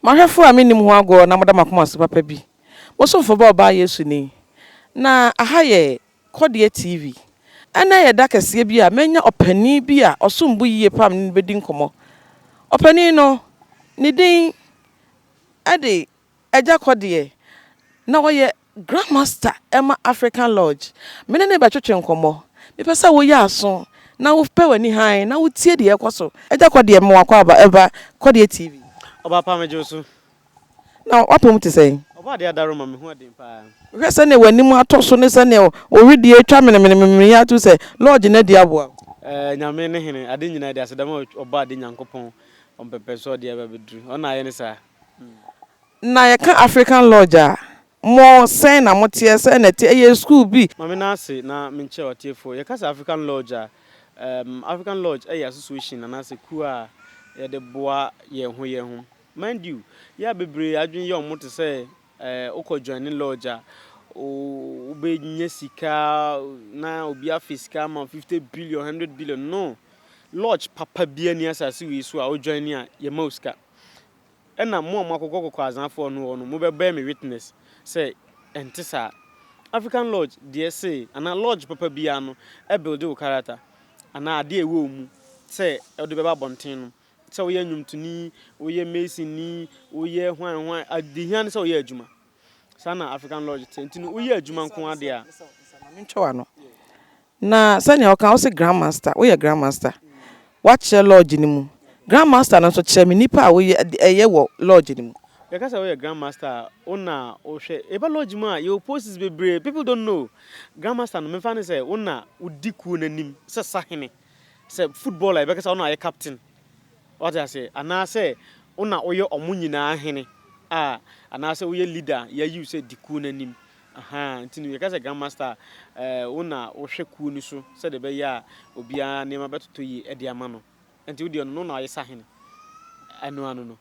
M'ahwɛfoɔ a mennim ho agorɔ na moda m'akoma so papa bi. Mo somfo ba ɔbaa Yesu ni. Na aha yɛ Kɔdeɛ TV. Ɛnnɛ yɛ da kɛseɛ bi a manya ɔpanin bi a ɔsom bo yie paa a me ne no bɛdi nkɔmmɔ. Ɔpanin no, ne din de Agya Kɔdeɛ, na ɔyɛ Grand Master ma African Lodge. Me ne no rebɛtwetwe nkɔmmɔ. Mepɛ sɛ woyɛ aso na wopɛ w'ani hann na wotie deɛ ɛrekɔ so. Agya Kɔdeɛ, mema w'akwaaba ɛba Kɔdeɛ TV. Ɔba pa, megye wo so. Na w'apɔw mu te sɛn? Ɔbaa deɛ adaro ma me ho aden paa. Hwɛ sɛnea w'anim atɔ so ne sɛnea wo wedeɛ atwa menemenemene yi ato sɛ lodge no adi aboa wo. Ɛɛ Nyame ne hene, ade nyinaa de aseda ma ɔbɔ ade Nyankopɔn, ɔmpɛpɛ so ɔde aba abɛduru, ɔno na ayɛ ne saa. Na yɛka African lodge a, mo sɛn na moteɛ, sɛn na ɛteɛ, ɛyɛ sukuu bi? Ma me nan ase na menkyerɛ w'atiefoɔ. Yɛka sɛ African Lodge a, ɛɛm African Lodge yɛ association anaasɛ kuo a yɛde boa yɛn ho yɛn ho. Mind you, yɛ a bebree adwene yɛ wɔn te sɛ ɛɛ wokɔ joine lodge a, wobɛnya sika na obi afe sika ama wo 50 billion, 100 billion. No! Lodge papa biara nni asase wei so a wo joine a yɛma wo sika. Ɛna mo a moakokɔ kɔkɔ azafoɔ no hɔ no, mobɛbɛyɛ me witness sɛ ɛnte saa. African lodge deɛ se anaa lodge papa biara no ɛbuilde wo character anaa adeɛ a ɛwɔ wo mu sɛ wode bɛba abɔnten no. Sɛ woyɛ nnwomtoni, woyɛ masonni, woyɛ hwan hwan, ade hia ne sɛ woyɛ adwuma. Saa na African Lodge te. Nti no woyɛ adwuma nko ara deɛ a. Ma mentwa w'ano. Na sɛnea woka, wose Grand Master, woyɛ Grand Master. Woakyerɛ Lodge no mu. Grand Master no nso, kyerɛ me nnipa a woyɛ, ɛyɛ wɔ Lodge no mu. Yɛka sɛ woyɛ Grand Master a, wo na wohwɛ. Yɛba Lodge mu a, yɛwɔ posts bebree. People don't know. Grand Master no, memfa no sɛ wo na wodi kuo no anim sɛ sahene. Sɛ football a yɛbɛka sɛ wo na woyɛ captain. Wate aseɛ? Anaasɛ wo na woyɛ wɔn nyinaa hene a, anaasɛ woyɛ leader a yɛayi wo sɛ di kuo no anim. Ahaa, nti no yɛka sɛ Grand Master a, ɛɛ, wo na wohwɛ kuo no so sɛdeɛ ɛbɛyɛ a obiara nneɛma bɛtotɔ yie de ama no. Nti wo deɛ ɔno no na ɔyɛ sahene. Ɛno ano no.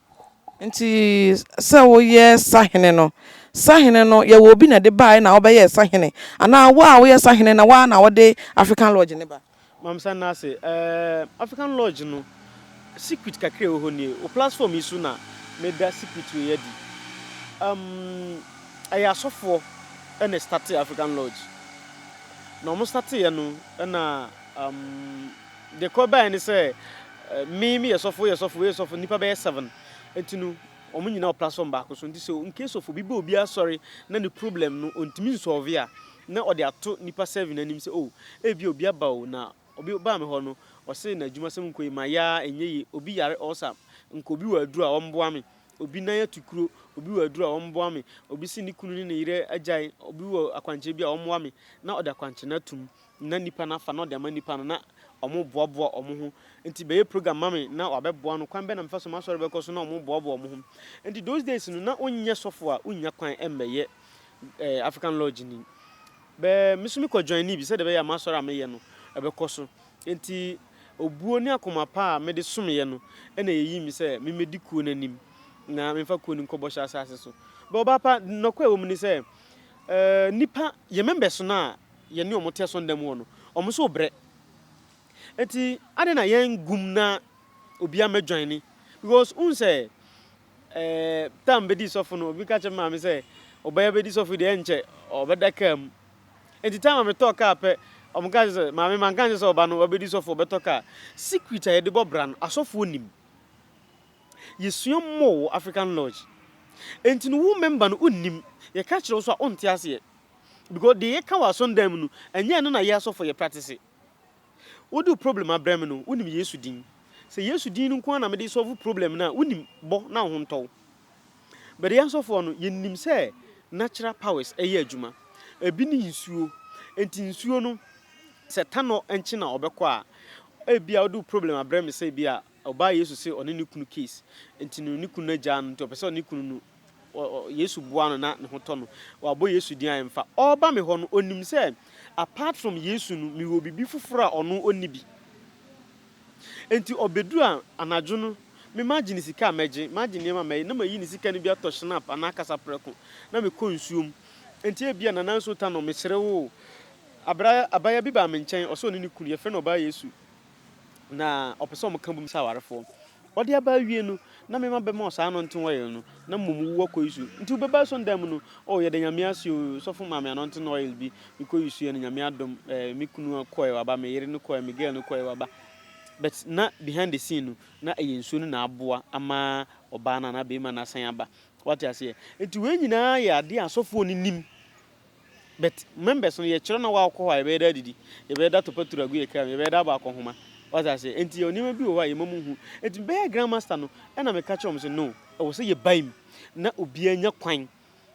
Nti sɛ woyɛ sahene no, sahene no yɛwɔ obi na ɛde baeɛ na wobɛyɛɛ sahene anaa wo a woyɛ sahene na wo ara na wode African Lodge no ba? Mamsa nna ase. Ɛɛm, African Lodge no, secret kakra a ɛwɔ hɔ nie. Wɔ platform yi so na meda secret wei adi. Um, ɛyɛ asɔfoɔ na ɛstartee African Lodge. Na wɔn starteeɛ no, ɛna um, deɛ ɛkɔ baeɛ ne sɛ, me meyɛ sɔfo, woyɛ sɔfo, woyɛ sɔfo, nnipa bɛyɛ seven. Nti no, wɔn nyinaa wɔ platform baako so. Nti sɛ in case of obi ba obi asɔre na ne problem no ɔntumi nsɔlve a, na ɔde ato nnipa seven anim sɛ oh, ebia obi aba o, na obi baa me hɔ no, ɔse n'adwumasɛm nkɔ yie, mayɛ ara ɛnyɛ yie, obi yare ulcer, nka obi wɔ aduru a ɔmboa me, obi nan atu kuro, obi wɔ aduru a ɔmboa me, obi se ne kunu ne ne yere agyae, obi wɔ akwankyerɛ bi a ɔmmoa me, na ɔde akwankyerɛ no atum, na nnipa no afa na ɔde ama nnipa no na wɔboaboa wɔn ho. Nti bɛyɛ program ma me na wabɛboa no, kwan bɛn na mefa so m'asɔre bɛkɔ so na wɔboaboa wɔn ho. Nti those days no na wonyɛ sɔfo a wonnya kwan mmɛyɛ eh, African Lodge ni. Bɛ me nso mekɔ joinee bi sɛdeɛ ɛbɛyɛ a m'asɔre a meyɛ no ɛbɛkɔ so. Nti obuo ne akoma pa a mede someeɛ no na ɛyii me sɛ memmɛdi kuo no anim na memfa kuo no nkɔ bɔhyɛ asase so. Bɛ ɔbaa pa, nnɔkwa a ɛwɔ mu ne sɛ eh, nnipa, yɛn members no a yɛne wɔn te asɔndan mu hɔ no, wɔn nso rebrɛ. Nti adɛn na yɛn gum na obiara mmɛ joine? Because wohu sɛ eh, tam bɛdi sɔfo no, obi ka kyerɛ me maame sɛ ɔbɛyɛ bɛdi sɔfo deɛ ɛnkyɛ ɔbɛda kaa mu. Nti tam a metɔɔ kaa pɛ, wɔn ka kyerɛ sɛ maame manka nkyerɛ sɛ ɔba no ɔbɛdi sɔfo ɔbɛtɔ kaa. Secret a yɛde bɔ bra no, asɔfoɔ nim. Yɛsua more wɔ African Lodge. Nti no wo member no wonnim, yɛka kyerɛ wo so a wonte aseɛ. Because deɛ yɛka wɔ asɔndan mu no, ɛnyɛ ɛno na yɛ asɔfo yɛ practice. Wode wo problem abrɛ me no, wonim Yesu din. Sɛ Yesu din no nko ara na mede solve problem no a, wonim bɔ na wo ho ntɔ wo. But yɛn asɔfoɔ no, yɛnim sɛ natural powers yɛ adwuma. Ebi ne nsuo. Enti nsuo no, sɛ tanɔ nkye na ɔbɛkɔ a, ebia wode wo problem abrɛ me sɛ ebia ɔbaa Yesu se ɔne ne kunu case, nti no ne kunu no agyaa no, nti ɔpɛ sɛ ɔne ne kunu no Yesu boa no na ne ho tɔ no. Wabɔ Yesu din a ɛmfa. Ɔreba me hɔ no, onim sɛ apart from Yesu no, mewɔ biribi foforɔ a ɔno ɔnni bi. Enti ɔbɛduru a, anadwo no, me magye ne sika a mɛgye, magye nneɛma a mɛyɛ, na mayi ne sika no bi atɔ Schnapp anaa kasaprɛko, na mekɔ nsuo mu. Enti ebia Nana Nso Tano, mesrɛ wo o, abra, abaayewa bi baa me nkyɛn, ɔsɛ ɔne ne kunu, yɛfrɛ no Ɔbaa Yesu, na ɔpɛ sɛ wɔka bom sɛ awarefoɔ. Ɔde aba awie no, Na me mabɛma wo saa anointing oil no na mmom wo akɔ use. Nti wobɛba asɔndan mu no, oh yɛda Nyame ase o, sɔfo maa me anointing oil bi, mekɔ use yɛ no Nyame adom, eh, me kunu kɔɛ waba, me yere no kɔɛ, me girl no kɔɛ waba. But na behind the scene no, na ɛyɛ nsuo no na aboa ama ɔbaa no anaa barima no asan aba. Wate aseɛ? Nti wei nyinaa yɛ adeɛ a asɔfoɔ no nim. But members no yɛkyerɛ na wakɔ hɔ a yɛbɛyɛ dɛ adidi, yɛbɛyɛ dɛ atɔ petrol agu yɛ car mu, yɛbɛyɛ dɛ abɔ akɔnhoma. Wate aseɛ? Nti yɛwɔ nneɛma bi wɔ hɔ a yɛma mu hu. Nti mebɛyɛɛ Grand Master no ɛna meka kyerɛ wɔn sɛ no, ɛwɔ sɛ yɛbae mu na obiara nya kwan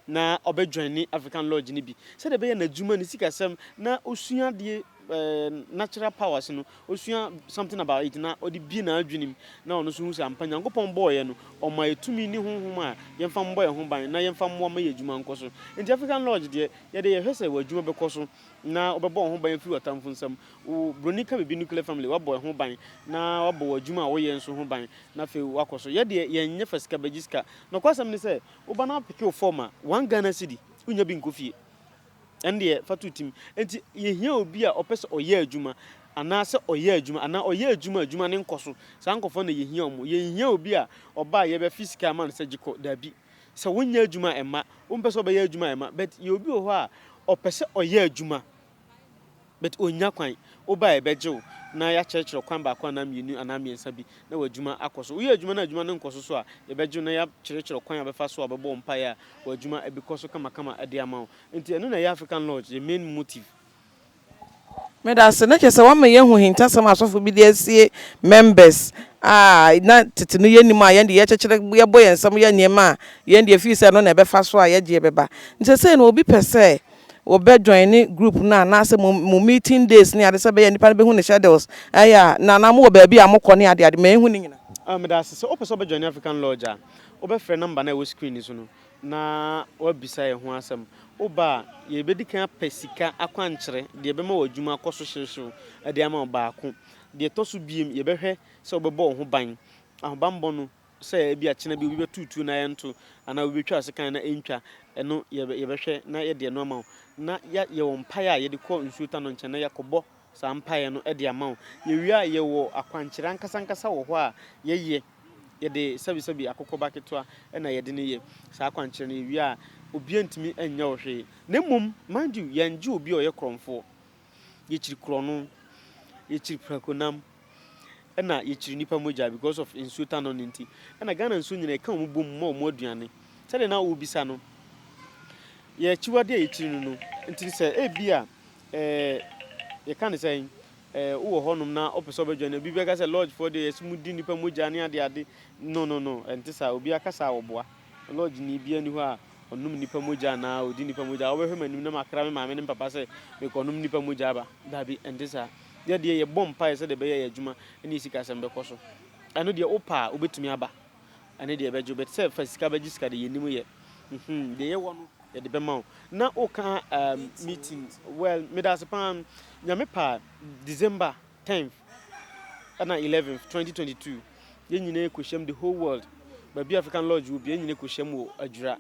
na ɔbɛ joine African Lodge no bi sɛdeɛ ɛbɛyɛ n'adwuma, ne sikasɛm na ɔsua adeɛ eh, natural powers no, ɔsua something about it na ɔde bie n'adwene mu na ɔno nso hu sɛ ampa Nyankopɔn bɔɔyɛ no, ɔma yɛ tumi ne honhom a yɛmfa mbɔ yɛn ho ban na yɛmfa mmoa ma yɛ adwuma nkɔ so. Nti African Lodge deɛ, yɛde yɛhwɛ sɛ w'adwuma bɛkɔ so na wobɛbɔ wo ho ban afiri w'atamfo nsam. Wo Broni ka biribi nuclear family, wabɔ ɛho ban na wabɔ w'adwuma a woyɛ nso ho ban na afei wakɔ so. Yɛdeɛ yɛnyɛ fa sika bɛgye sika. Nokwasɛm ne sɛ, woba na wapeke wo form a, one Ghana cedi, wonnya bi nkɔ fie. Ɛno deɛ fa to tim. Enti yɛhia obi a ɔpɛ sɛ ɔyɛ adwuma anaasɛ ɔyɛ adwuma anaa ɔyɛ adwuma a adwuma no nkɔ so. Saa nkurɔfoɔ no na yɛhia wɔn. Yɛnhia obi a ɔba a yɛbɛfe sika ama no sɛ gye kɔ. Dabi. Sɛ wonyɛ adwuma a ɛmma. Wompɛ sɛ wobɛyɛ adwuma a ɛmma. But yɛ obi wɔ hɔ a ɔpɛ sɛ ɔyɛ adwuma but ɔnnya kwan. Woba a yɛbɛgye wo na yɛakyerɛkyerɛ wo kwan baako anaa mmienu anaa mmiɛnsa bi na w'adwuma akɔ so. Woyɛ adwuma na adwuma no nkɔ so so a, yɛbɛgye wo na yɛakyerɛkyerɛ wo kwan a wobɛfa so a wobɛbɔ wo mpaeɛ a w'adwuma bɛkɔ so kamakama de ama wo. Nti ɛno na ɛyɛ African Lodge yɛ main motive. Medase, na kyerɛ sɛ wama yɛahu ahintasɛm a asɔfo bi de asie members a na tete no yɛnnim a yɛn de yɛkyekyere yɛbɔ yɛn nsam yɛ nneɛma a yɛn deɛ fii sɛ ɛno na ɛbɛfa so a yɛgyeɛ bɛba. Nti sesei no obi pɛ sɛ wɔbɛ joine group no anaasɛ mo mo meeting days ne ade sɛ ɛbɛyɛ a nnipa no bɛhu ne schedules ɛyɛ a na anaa mowɔ baabi a mokɔ ne ade ade ma yɛnhu ne nyinaa. Ah, medase. Sɛ wopɛ sɛ wobɛ joine African Lodge a, wobɛfrɛ number no a ɛwɔ screen no so no na woabisa yɛn ho asɛm. Woba a, yɛbɛdi kan apɛ sika akwankyerɛ, deɛ ɛbɛma w'adwuma akɔ so hyewhyew de ama wo baako. Deɛ ɛtɔ so biem, yɛbɛhwɛ sɛ wobɛbɔ wo ho ban. Ahobammɔ no, sɛ ebia kyena bi obi bɛto tuo na ɛnto, anaa obi bɛtwa wo sekan na ɛntwa, ɛno yɛbɛhwɛ na yɛde ɛno ama wo. Na yɛwɔ mpaeɛ a yɛde kɔ nsuo ta no nkyɛn na yɛakɔbɔ saa mpaeɛ no de ama wo. Yɛwie a, yɛwɔ akwankyerɛ ankasa ankasa wɔ hɔ a yɛyɛ. Yɛde sɛbisɛbi akokɔ ba ketewa na yɛde no yɛ saa akwankyerɛ no. Yɛwie a, obiara ntumi nyɛ wo hwee. Na mmom, mind you, yɛngye obi a ɔyɛ korɔmfoɔ. Yɛkyiri korɔno, yɛkyiri prakonam, ɛna yɛkyiri nnipa mogya because of nsuo tanɔ no nti. Ɛna Ghana nsuo nyinaa yɛka wɔn bom ma wɔn aduane. Sɛdeɛ na wobisa no, yɛn akyiwadeɛ a yɛkyiri no no, nti sɛ ebia ɛɛ yɛka no sɛn, Eh wowɔ hɔ nom na wopɛ sɛ wobɛ join obi bɛka sɛ lodge foɔ deɛ yɛse mudi nnipa mogya ne ade ade no no no ɛnte saa obi aka saa ɔboa lodge ni bia ni hɔ a ɔnom nnipa mogya anaa ɔdi nnipa mogya wobɛhwɛ m'anim na makra me maame ne me papa sɛ mekɔ nom nnipa mogya aba daabi ɛnte saa yɛ deɛ yɛbɔ mpaeɛ sɛdeɛ ɛbɛyɛ yɛ adwuma ne yɛ sikasɛm bɛkɔ so ɛno deɛ wopɛ a wobɛtumi aba ɛne deɛ ɛbɛgye wo but sɛ fa sika bɛgye sika deɛ yɛnim yɛ deɛ yɛwɔ no yɛde bɛma wo na woka um, meeting well medase paa nyame pa December 10th ɛna 11th 2022 yɛn nyinaa kɔhyiam the whole world baabi African Lodge wɔ bi yɛn nyinaa kɔhyiam wɔ Adwira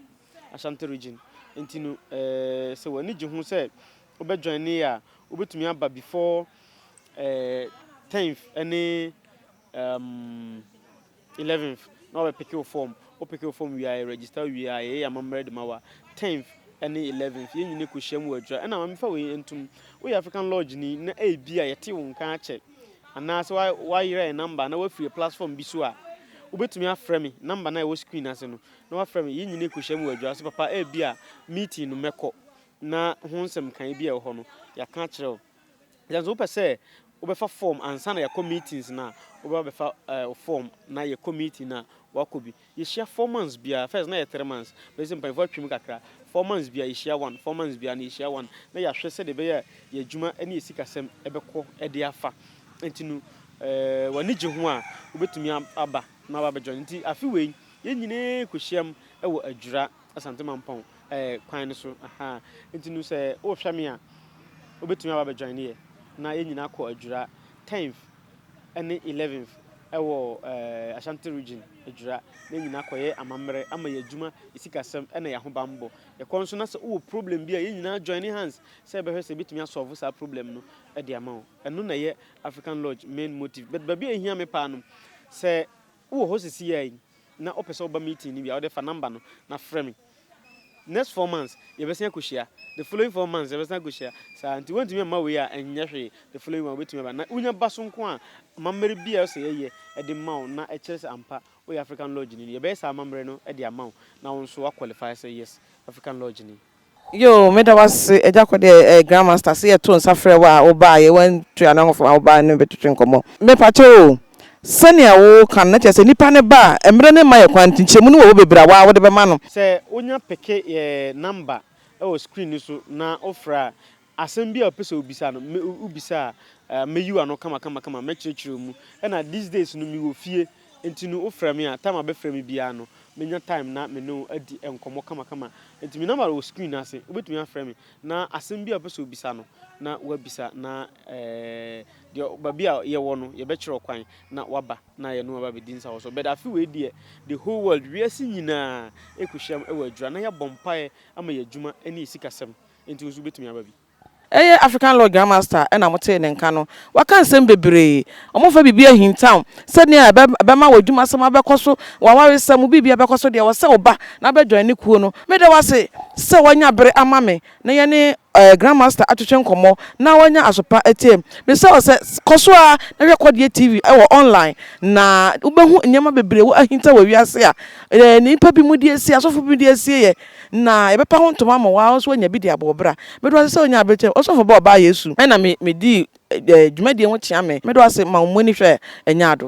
Ashanti region nti no eh, sɛ w'ani gye ho sɛ wobɛjoin ne a wobɛtumi aba before eh, 10th ɛne um, Eleventh na wabɛ peke wo form, wo peke wo form wie a yɛ register wo wie a yɛyɛ yɛn amammerɛ de ma wo a, tenth ɛne eleventh yɛn nyina kɔ hyia mu wɔ Adwira. Ɛna ma me fa wei ntom, woyɛ African Lodge ni na ebi a yɛte wo nka akyɛ anaa sɛ wayera yɛn number anaa wafiri yɛ platform bi so a, wobɛtumi afrɛ me number no a ɛwɔ screen ase no na wafrɛ me, yɛn nyina kɔ hyia mu wɔ Adwira. Sɛ papa ebi a meeting no mɛkɔ na ho nsɛm kan bi a ɛwɔ hɔ no yɛaka akyerɛ wo. Nanso wopɛ sɛ wobɛfa form ansa na yɛakɔ meetings no a, wobɛba bɛfa wo form na yɛkɔ meeting no a, woakɔ bi. Yɛhyia 4 months biara, first na yɛ 3 months, bɛyɛ sɛ mpanyinfoɔ atwam kakra. 4 months biara yɛhyia one, 4 months biara no yɛhyia one, na yɛahwɛ sɛdeɛ ɛbɛyɛ a yɛn adwuma ne yɛn sikasɛm bɛkɔ de afa. Nti no, w'ani gye ho a, wobɛtumi aba na waba abɛjoin. Nti afe wei, yɛn nyinaa kɔhyiam wɔ Adwira Asante Mampɔn kwan no so. Ahaa. Nti no sɛ wohwɛ me a, wobɛtumi aba abɛjoin yɛ na yɛn nyinaa kɔ Adwira 10th ne 11th ɛwɔ Ashanti region Adwira na yɛn nyinaa kɔyɛ amammerɛ ama yɛn adwuma, yɛn sikasɛm ɛna yɛn ahobammɔ. Yɛkɔ nso na sɛ wowɔ problem bi a yɛn nyinaa join hands sɛ yɛbɛhwɛ sɛ yɛbɛtumi asolve saa problem no de ama wo. Ɛno na ɛyɛ African Lodge main motive. But baabi a ɛhia me paa no, sɛ wowɔ hɔ sisi yi. na wopɛ sɛ woba meeting no bi a, wode fa number no na frɛ me. Next 4 months yɛbɛsan akɔhyia, the following 4 months yɛbɛsan akɔhyia saa. Nti wontumi amma wei a, ɛnyɛ hwee, the following one wobɛtumi aba. Na wonya ba so nko a, amammerɛ bi a ɛsɛ yɛyɛ ɛde ma wo na ɛkyerɛ sɛ ampa woyɛ African Lodge ni no, yɛbɛyɛ saa amammerɛ no de ama wo na wo nso woaqualify sɛ yes, African Lodge ni. Yo, meda wase, Agya Kɔdeɛ, Grandmaster, sɛ yɛto nsa frɛ wo a wobaayɛ, wantua no ahofo a wobaa ne bɛtwetwe nkɔmmɔ. Mepakyɛ o, sɛnea woka no na kyerɛ sɛ nnipa ne ba a mmerɛ ne ma yɛ kwan nti, nkyerɛmu no wɔ hɔ bebree a waa wode bɛma no. Sɛ wonya pick yɛ number ɛwɔ screen no so na wofrɛ a, asɛm bi a wopɛ sɛ wobisa no, wobisa a, mɛyi w'ano kama kama kama, mɛkyerɛkyerɛ mu. Ɛna these days no mewɔ fie, nti no wofrɛ me a, time a bɛfrɛ me biara no, menya time na me ne wo adi nkɔmmɔ kamakama. Nti me number wɔ screen no ase, wobɛtumi afrɛ me na asɛm bi a wopɛ sɛ wobisa no na woabisa, na deɛ baabi a yɛwɔ no yɛbɛkyerɛ kwan na waba na yɛne waba bɛdi nsa wɔ so. But afe wei deɛ, the whole world, wiase nyinaa ɛkɔhyiam ɛwɔ Adwira na yɛabɔ mpaeɛ ama yɛ adwuma ne yɛ sikasɛm, nti wo nso wobɛtumi aba bi. Ɛyɛ African Lodge Grandmaster ɛna motee ne nka no. Waka nsɛm bebree, ɔmofa biribi ahintam sɛnea ɛbɛma wɔ adwumasɛm abɛkɔ so, wawaresɛm wo biribi abɛkɔ so deɛ, wɔ sɛ wo ba na abɛjoin ne kuo no. Meda wase sɛ wanya bere ama me na yɛne Grandmaster atwetwe nkɔmmɔ na wanya asopa atie. Mesɛ wo sɛ kɔ so a na hwɛ Kɔdeɛ TV ɛwɔ online na wobɛhu nneɛma bebree wɔ ahinta wɔ wiase a nnipa bi mu de asie, asɔfo bi mu de asie yɛ, na yɛbɛpa ho ntoma ma waa nso wanya bi de abɔ bra. Mede wase sɛ wonya abere kyɛm ɔsɔfo bɛ ɔbaa Yesu ɛna me medii dwumadie ho kyea me. Mede wase ma wo mu ani hwɛ ɛnyɛ ado.